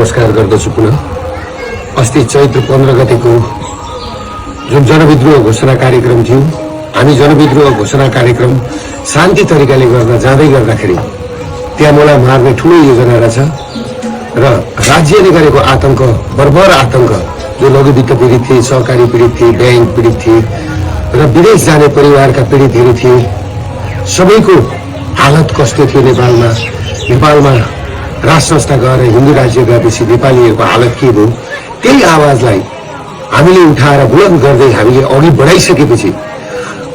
नमस्कार गर्दछु पुनः। अस्ति चैत्र 15 गतेको जुन जनविद्रोह घोषणा कार्यक्रम थियो, हामी जनविद्रोह घोषणा कार्यक्रम शान्ति तरिकाले गर्न जाँदै गर्दाखेरि त्यहाँ मलाई मार्ने ठुलो योजना रहेछ र राज्यले गरेको आतंक, बर्बर आतंक, जो लघुवित्त पीडित थिए, सहकारी पीडित थिए, बैंक पीडित थिए र विदेश जाने परिवारका पीडितहरू थिए, सबैको हालत कस्तो थियो नेपालमा राज संस्था गएर हिन्दू राज्य गएपछि नेपालीहरूको हालत के भयो, त्यही आवाजलाई हामीले उठाएर बुलन्द गर्दै हामीले अघि बढाइसकेपछि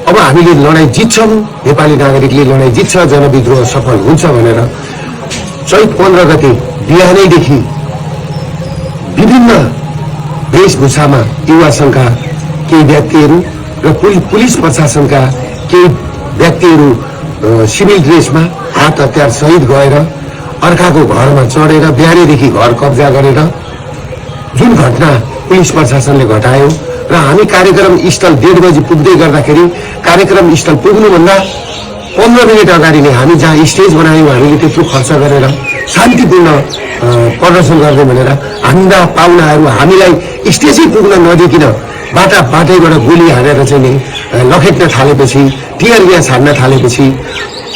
अब हामीले लडाईँ जित्छौँ, नेपाली नागरिकले लडाईँ जित्छ, जनविद्रोह सफल हुन्छ भनेर चैत 15 गते बिहानैदेखि विभिन्न वेशभूषामा युवा संघका केही व्यक्तिहरू र पुलिस प्रशासनका केही व्यक्तिहरू सिभिल ड्रेसमा हात हतियार सहित गएर अर्काको घरमा चढेर बिहानैदेखि घर कब्जा गरेर जुन घटना पुलिस प्रशासनले घटायो र हामी कार्यक्रम स्थल 1:30 बजी पुग्दै गर्दाखेरि कार्यक्रम स्थल पुग्नुभन्दा 15 मिनट अगाडि नै हामी जहाँ स्टेज बनायौँ, हामीले त्यत्रो खर्च गरेर शान्तिपूर्ण प्रदर्शन गर्ने भनेर हाम्रा पाहुनाहरू हामीलाई स्टेजै पुग्न नदिकिन बाटैबाट गोली हानेर चाहिँ नि लखेट्न थालेपछि, टियर ग्यास हान्न थालेपछि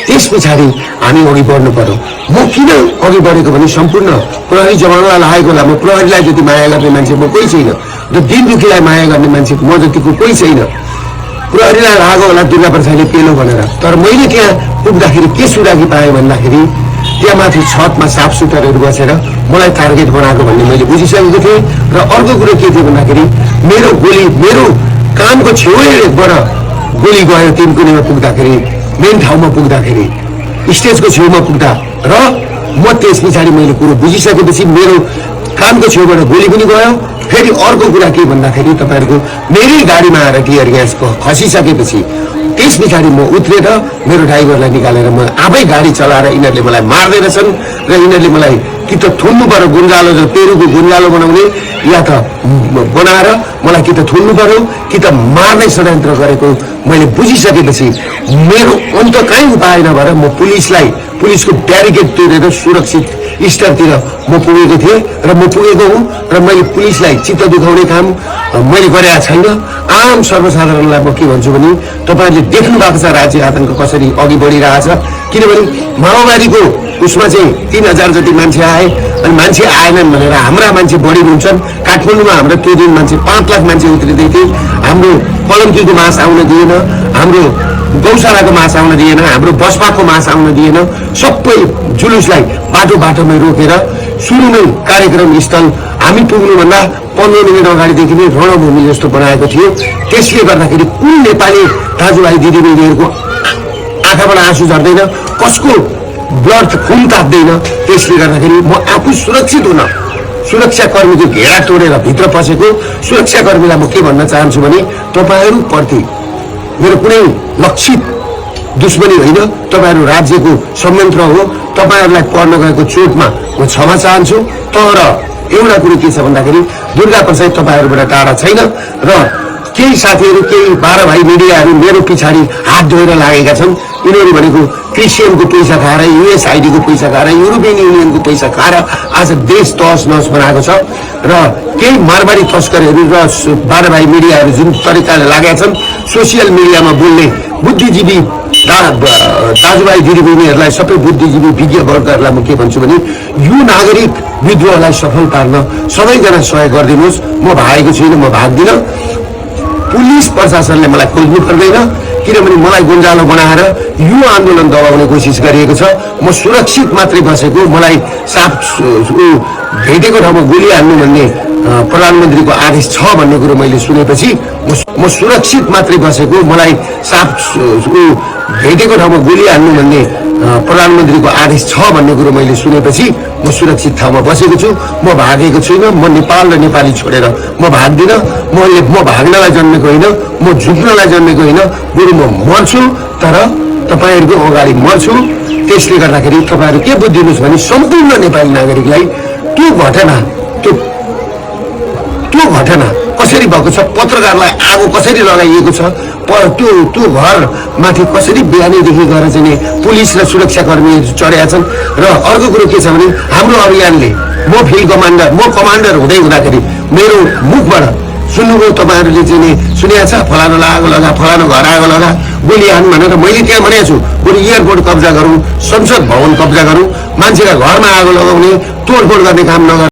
त्यस पछाडि हामी अघि बढ्नु पर्यो। म किन अघि बढेको भने सम्पूर्ण प्रहरी जवानलाई लागेको होला। म प्रहरीलाई जति माया गर्ने मान्छे म कोही छैन, र दिनदुखीलाई माया गर्ने मान्छे म जतिको कोही छैन। प्रहरीलाई लागेको होला दुर्गा प्रसादले पेलो भनेर, तर मैले त्यहाँ पुग्दाखेरि के सुरागी पाएँ भन्दाखेरि त्यहाँ माथि छतमा साफ सुटरहरू बसेर मलाई टार्गेट बनाएको भन्ने मैले बुझिसकेको थिएँ। र अर्को कुरो के थियो भन्दाखेरि मेरो कानको छेउबाट गोली गयो तिनकुनेमा पुग्दाखेरि, मेन ठाउँमा पुग्दाखेरि, स्टेजको छेउमा पुग्दा, र म त्यस पछाडि मैले कुरो बुझिसकेपछि मेरो कानको छेउबाट गोली पनि गयो। फेरि अर्को कुरा के भन्दाखेरि तपाईँहरूको मेरै गाडीमा आएर टियर ग्यास खसिसकेपछि त्यस पछाडि म उत्रेर मेरो ड्राइभरलाई निकालेर म आफै गाडी चलाएर यिनीहरूले मलाई मार्दै रहेछन् र यिनीहरूले मलाई कि त थुन्नु पर्यो, गुन्जालो जो पेरुको गुन्जालो बनाउने, या त बनाएर मलाई कि त थुन्नु पर्यो कि त मार्ने षड्यन्त्र गरेको मैले बुझिसकेपछि मेरो अन्त कहीँ उपाय नभएर म पुलिसको ब्यारिकेड तोडेर सुरक्षित स्थलतिर म पुगेको थिएँ र म पुगेको हुँ। र मैले पुलिसलाई चित्त दुखाउने काम मैले गरेका छैन। आम सर्वसाधारणलाई म के भन्छु भने तपाईँहरूले देख्नु भएको छ राज्य आतंक कसरी अघि बढिरहेछ। किनभने माओवादीको उसमा चाहिँ 3000 जति मान्छे आए, अनि मान्छे आएनन् भनेर हाम्रा मान्छे बढी हुन्छन्। काठमाडौँमा हाम्रो त्यो दिन मान्छे 5 लाख मान्छे उत्रिँदै थिए। हाम्रो पलङ्कीको मास आउन दिएन, हाम्रो गौशालाको मास आउन दिएन, हाम्रो बसपाको मास आउन दिएन। सबै जुलुसलाई बाटोमै रोकेर सुरुमै कार्यक्रम स्थल हामी पुग्नुभन्दा 15 मिनट अगाडिदेखि नै रणभूमि जस्तो बनाएको थियो। त्यसले गर्दाखेरि कुन नेपाली दाजुभाइ दिदीबहिनीहरूको आँखाबाट आँसु झर्दैन, कसको ब्लड खुन ताप्दैन। त्यसले गर्दाखेरि म आफू सुरक्षित हुन सुरक्षाकर्मीको घेरा तोडेर भित्र पसेको सुरक्षाकर्मीलाई म के भन्न चाहन्छु भने तपाईँहरूप्रति मेरो कुनै लक्षित दुश्मनी होइन, तपाईँहरू राज्यको संयन्त्र हो। तपाईँहरूलाई पर्न गएको चोटमा म क्षमा चाहन्छु। तर एउटा कुरो के छ भन्दाखेरि दुर्गा प्रसाद तपाईँहरूबाट टाढा छैन र केही साथीहरू, केही 12 भाइ मिडियाहरू मेरो पछाडि हात धोएर लागेका छन्। यिनीहरू भनेको क्रिस्चियनको पैसा खाएर, युएसआइडीको पैसा खाएर, युरोपियन युनियनको पैसा खाएर आज देश तहस नहस बनाएको छ। र केही मारवाडी तस्करहरू र 12 भाइ मिडियाहरू जुन तरिकाले लागेका छन्, सोसियल मिडियामा बोल्ने बुद्धिजीवी दाजुभाइ दिदीबहिनीहरूलाई, सबै बुद्धिजीवी विज्ञ वर्गहरूलाई म के भन्छु भने यो नागरिक विद्रोहलाई सफल पार्न सबैजना सहयोग गरिदिनुहोस्। म भागेको छुइनँ, म भाग्दिनँ। पुलिस प्रशासनले मलाई खोज्नु पर्दैन, किनभने मलाई गुन्जालो बनाएर यो आन्दोलन दबाउने कोसिस गरिएको छ। म सुरक्षित मात्रै बसेको, मलाई साफ भेटेको ठाउँमा गोली हान्नु भन्ने प्रधानमन्त्रीको आदेश छ भन्ने कुरो मैले सुनेपछि म सुरक्षित मात्रै बसेको, मलाई साफ भेटेको ठाउँमा गोली हान्नु भन्ने प्रधानमन्त्रीको आदेश छ भन्ने कुरो मैले सुनेपछि म सुरक्षित ठाउँमा बसेको छु। म भागेको छुइनँ। म नेपाल र नेपाली छोडेर म भाग्दिनँ। म भाग्नलाई जन्मेको होइन, म झुक्नलाई जन्मेको होइन। बरु म मर्छु, तर तपाईँहरूको अगाडि मर्छु। त्यसले गर्दाखेरि तपाईँहरू के बुझिदिनुहोस् भने सम्पूर्ण नेपाली नागरिकलाई त्यो घटना कसरी भएको छ, पत्रकारलाई आगो कसरी लगाइएको छ, त्यो घर माथि कसरी बिहानैदेखि गएर चाहिँ पुलिस र सुरक्षाकर्मीहरू चढेका छन्। र अर्को कुरो के छ भने हाम्रो अभियानले म फिल्ड कमान्डर, म कमान्डर हुँदै हुँदाखेरि मेरो मुखबाट सुन्नुभयो तपाईँहरूले चाहिँ नि सुनिया छ फलानु आगो लगा, फलानु घर आगो लगा, गोली हान भनेर मैले त्यहाँ भनेको छु। बरु एयरपोर्ट कब्जा गरौँ, संसद भवन कब्जा गरौँ, मान्छेका घरमा आगो लगाउने तोडफोड गर्ने काम नगर।